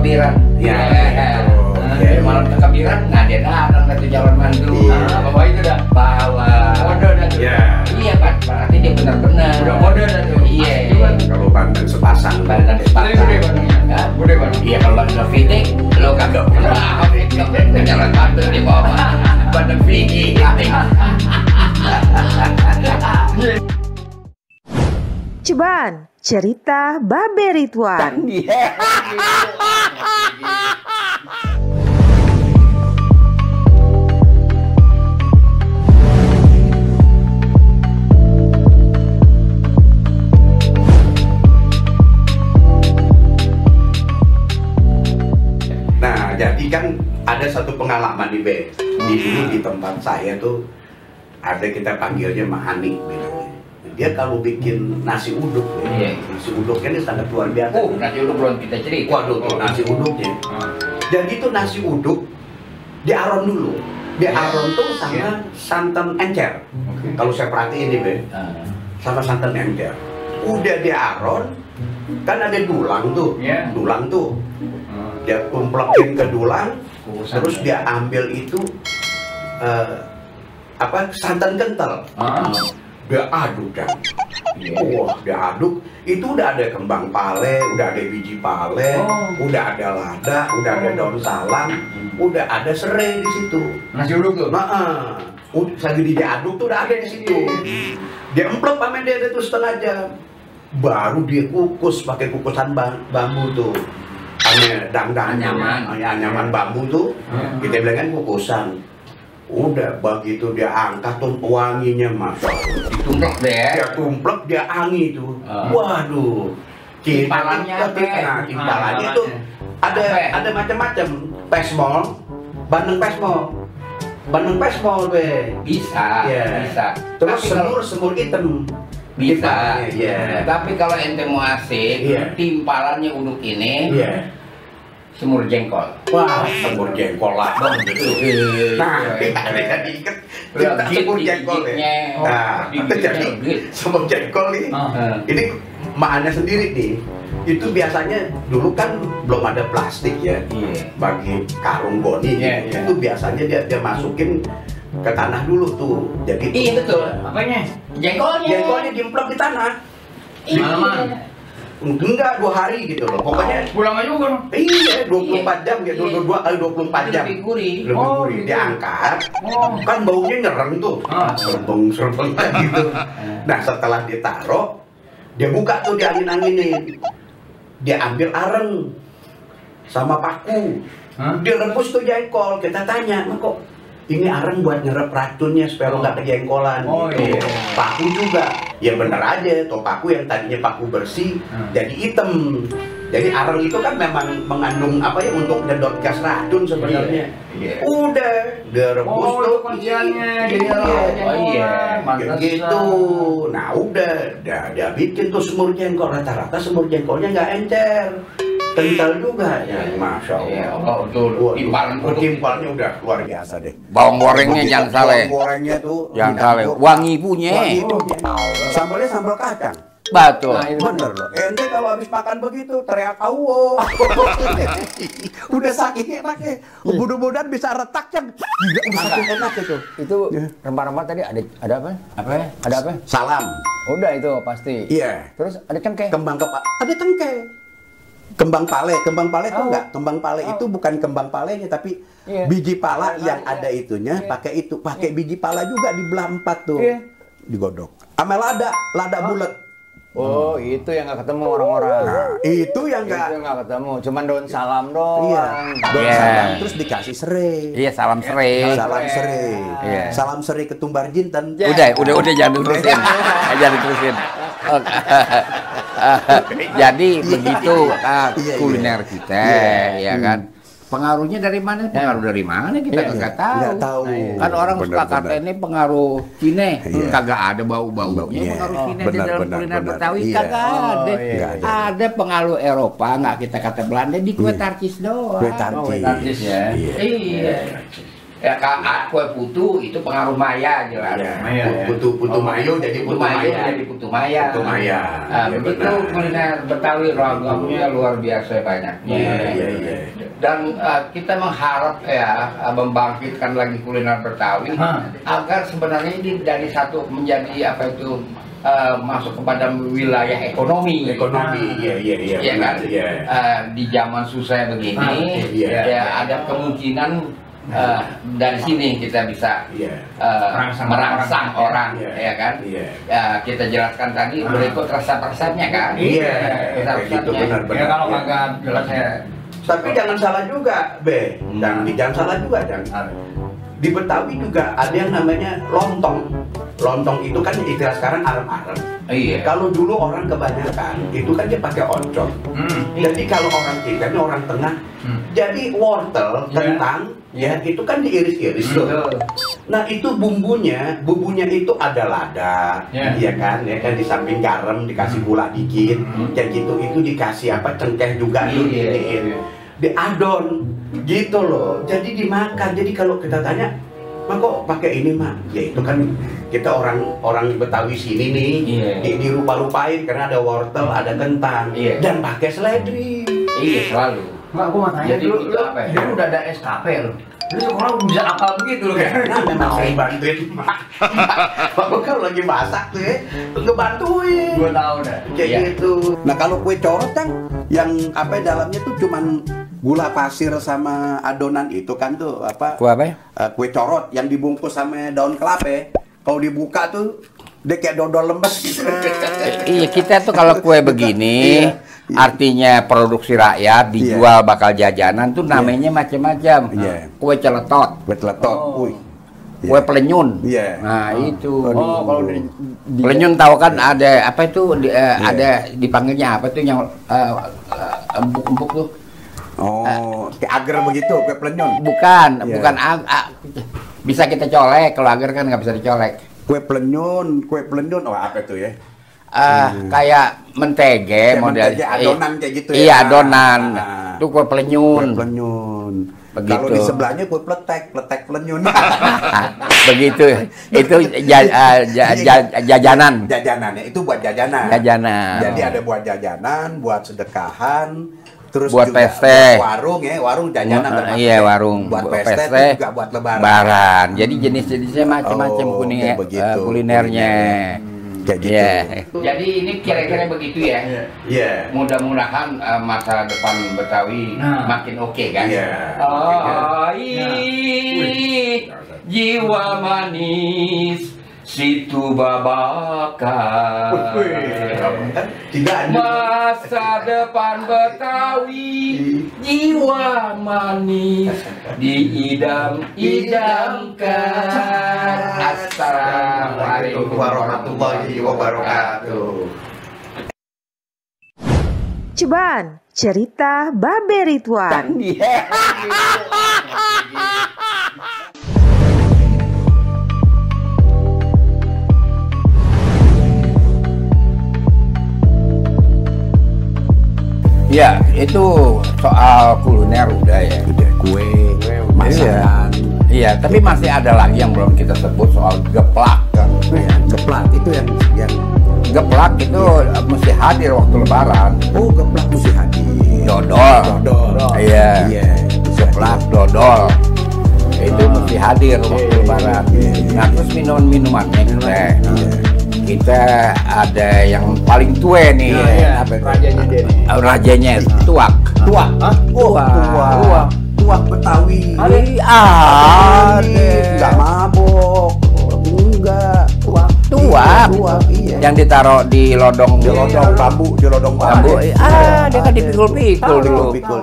kebiran. Ya. Malam kebiran nggak ada datang satu calon mantu. Bawa itu dah. Bawa. Kode dah tuh. Iya Pak, berarti dia benar-benar. Udah kode dah tuh. Iya. Kalau bandeng sepasang, Bandeng sepasang. Gede bandengnya. Gede bandeng. Iya kalau bandeng fitting, lo kagak pernah ke jalan mantu di bawah. Bandeng fitting. Ceban, cerita Babe Ridwan. Nah, jadi kan ada satu pengalaman nih, Be. Di tempat saya tuh ada, kita panggilnya Mahani bilangnya. Dia kalau bikin nasi uduk, ya, nasi uduknya ini sangat luar biasa. Nasi uduk belum kita cerita. Waduh, tuh nasi uduknya. Jadi itu nasi uduk diaron dulu. Diaron tuh sama santan encer. Kalau saya perhatiin nih, Be, sama santan encer. Udah diaron, kan ada dulang tuh, dulang tuh. Dia tumplekin ke dulang, terus dia ambil itu santan kental. Dia aduk kan. Wah, dia aduk. Itu udah ada kembang pale, udah ada biji pale, udah ada lada, udah ada daun salam, udah ada serai di situ. Nasi uduk tuh. Lagi diaduk tuh udah ada di situ. Dia emplop sama dia itu setengah jam. Baru dia kukus pakai kukusan bambu tuh. Dang-dang anyaman bambu tuh, kita bilang kan kukusan. Udah begitu dia angkat tuh wanginya, Mas. Ditumplek deh. Dia tumplek, dia angi tuh. Waduh. Timpalannya timpalannya itu ada macam-macam. Pesmol, bandeng pesmol, Be. Bisa. Terus semur hitam. Bisa. Tapi kalau ente mau asik, timpalannya uduk ini. Semur jengkol. Wah, semur jengkol lah dong gitu. Nah, ada diikat semur jengkol ya. Nah, jadi semur jengkol nih. Ini makanya sendiri nih. Itu biasanya dulu kan belum ada plastik ya. Bagi karung goni gitu. Itu biasanya dia masukin ke tanah dulu tuh. Jadi iya betul. Apanya? Jengkolnya diemplok di tanah. Mana? Enggak, 2 hari gitu loh. Pokoknya pulang aja kan. Iya, 24 jam ya, 2 kali 24 jam. Lebih gurih. Lebih gurih. Diangkat. Kan baunya nyereng tuh. Serempeng gitu. Nah, setelah ditaruh, dia buka tuh, dia angin-anginin. Dia ambil areng sama paku. Dia rebus tuh jengkol. Kita tanya, kok ini areng buat nyerap racunnya supaya lo nggak kejengkolan gitu. Paku juga, ya bener aja tuh, paku yang tadinya paku bersih jadi hitam. Jadi areng itu kan memang mengandung apa ya, untuk nyedot gas racun sebenarnya. Udah direbus tuh kunciannya. Gitu. Nah udah dia bikin tuh semur jengkol. Rata-rata semur jengkolnya nggak encer, kental juga ya, Masya Allah. Timpalnya udah luar biasa deh. Bawang gorengnya jangan salah. Bawang gorengnya tuh jangan salah. Wangi punya. Sambalnya sambal kacang. Betul. Bener loh. Ente kalau habis makan begitu teriak awo. Udah saking enaknya. Mudah-mudahan bisa retak yang tidak saking enak itu. Itu rempah-rempah tadi ada apa? Ada apa? Salam. Udah itu pasti. Iya. Terus ada cengkeh. Ada cengkeh. Kembang pale tuh enggak? Kembang pale itu bukan kembang palenya, tapi biji pala yang ada itunya pakai itu. Pakai biji pala juga dibelah 4 tuh. Digodok. Sama lada bulat. Oh, itu yang nggak ketemu orang-orang. Nah, itu yang nggak ketemu, cuman daun salam doang. Daun salam terus dikasih serai. Iya, salam serai. Salam serai ketumbar jinten. Udah jangan terusin. Jangan terusin. Jadi begitu kuliner kita, ya kan. Pengaruhnya dari mana? Pengaruh dari mana kita nggak tahu. Kan orang suka kata ini pengaruh Cina, kagak ada bau-baunya pengaruh Cina di dalam kuliner Betawi, kagak ada. Ada pengaruh Eropa, nggak kita kata Belanda di kue tarcis doang. Kue tarcis ya. Iya. Ya kue putu itu pengaruh Maya jelas. Iya, putu mayo jadi putu maya. Jadi putu Maya. Putu Maya. Begitu kuliner Betawi ragamnya luar biasa banyaknya. Iya. Dan kita mengharap ya membangkitkan lagi kuliner Betawi agar sebenarnya ini dari satu menjadi apa itu masuk kepada wilayah ekonomi. Iya kan? Di zaman susah begini, ya ada kemungkinan dari sini kita bisa merangsang orang, ya kan? Kita jelaskan tadi berikut resep-resepnya kan? Itu benar-benar. Ya kalau agak jelas ya. Tapi jangan salah juga, jangan salah juga, di Betawi juga ada yang namanya lontong. Lontong itu kan istilah sekarang arem-arem. Iya. Kalau dulu orang kebanyakan itu kan dia pakai oncom. Jadi kalau orang kita ini orang tengah, jadi wortel, kentang, ya itu kan diiris-iris tuh. Nah itu bumbunya itu ada lada, ya kan di samping garam dikasih gula dikit, kayak gitu itu dikasih apa cengkeh juga tuh diadon, gitu loh. Jadi dimakan. Jadi kalau kita tanya, "Mak kok pakai ini, Mak?" Ya itu kan kita orang Betawi sini nih, dirupa-rupain karena ada wortel, ada kentang, dan pakai seledri. Iya selalu. Mak, gua mau tanya dulu, lu udah ada SKP lo. Lu sekolah bisa apal begitu lo kayak. Nah, memang saya bantuin Mak. Bapak kalau lagi masak tuh ya, ngebantuin. Gua tahu dah. Kayak gitu. Nah kalau kue corot kan yang apa dalamnya tuh cuman gula pasir sama adonan itu kan tuh apa? Kue apa ya? Kue corot yang dibungkus sama daun kelapa. Kalau dibuka tuh dia kayak dodol lembes gitu. Iya, kita tuh kalau kue begini artinya produksi rakyat dijual bakal jajanan tuh namanya macam-macam. Kue celetot. Kue celetot. Kue pelenyun. Nah, itu. Kalau pelenyun tahu kan ada apa itu ada dipanggilnya apa tuh yang empuk-empuk tuh. Kayak agar begitu, kue pelenyun. Bukan bisa kita colek, kalau agar kan nggak bisa dicolek. Kue pelenyun, apa itu ya? Kayak mentege model. Adonan kayak gitu ya. Iya, adonan. Itu kue pelenyun. Kalau di sebelahnya kue pletek pelenyun. Begitu. Itu jajanan. Jajanannya itu buat jajanan. Jadi ada buat jajanan, buat sedekahan. Terus buat juga peste, warung jajanan, warung buat peste juga buat lebaran. Jadi jenis-jenisnya macam-macam kulinernya. Jadi ini kira-kira begitu ya. Mudah-mudahan masa depan Betawi makin oke kan. Jiwa manis situ babakan. Masa depan Betawi, jiwa manis diidam-idamkan. Assalamualaikum warahmatullahi wabarakatuh. Ceban, cerita Babe Ridwan. Ya, itu soal kuliner udah ya. Kue, masakan. Iya, tapi masih ada lagi yang belum kita sebut soal geplak. Geplak itu yang geplak itu mesti hadir waktu lebaran. Geplak mesti hadir. Dodol. Iya. Geplak, dodol. Itu mesti hadir waktu lebaran. Nah, terus minumannya kita ada yang paling tua nih. Rajanya tuak. Tuak Betawi. Enggak mabok. Enggak. Tuak. Yang ditaruh di lodong bambu. Dia kan dipikul-pikul dulu.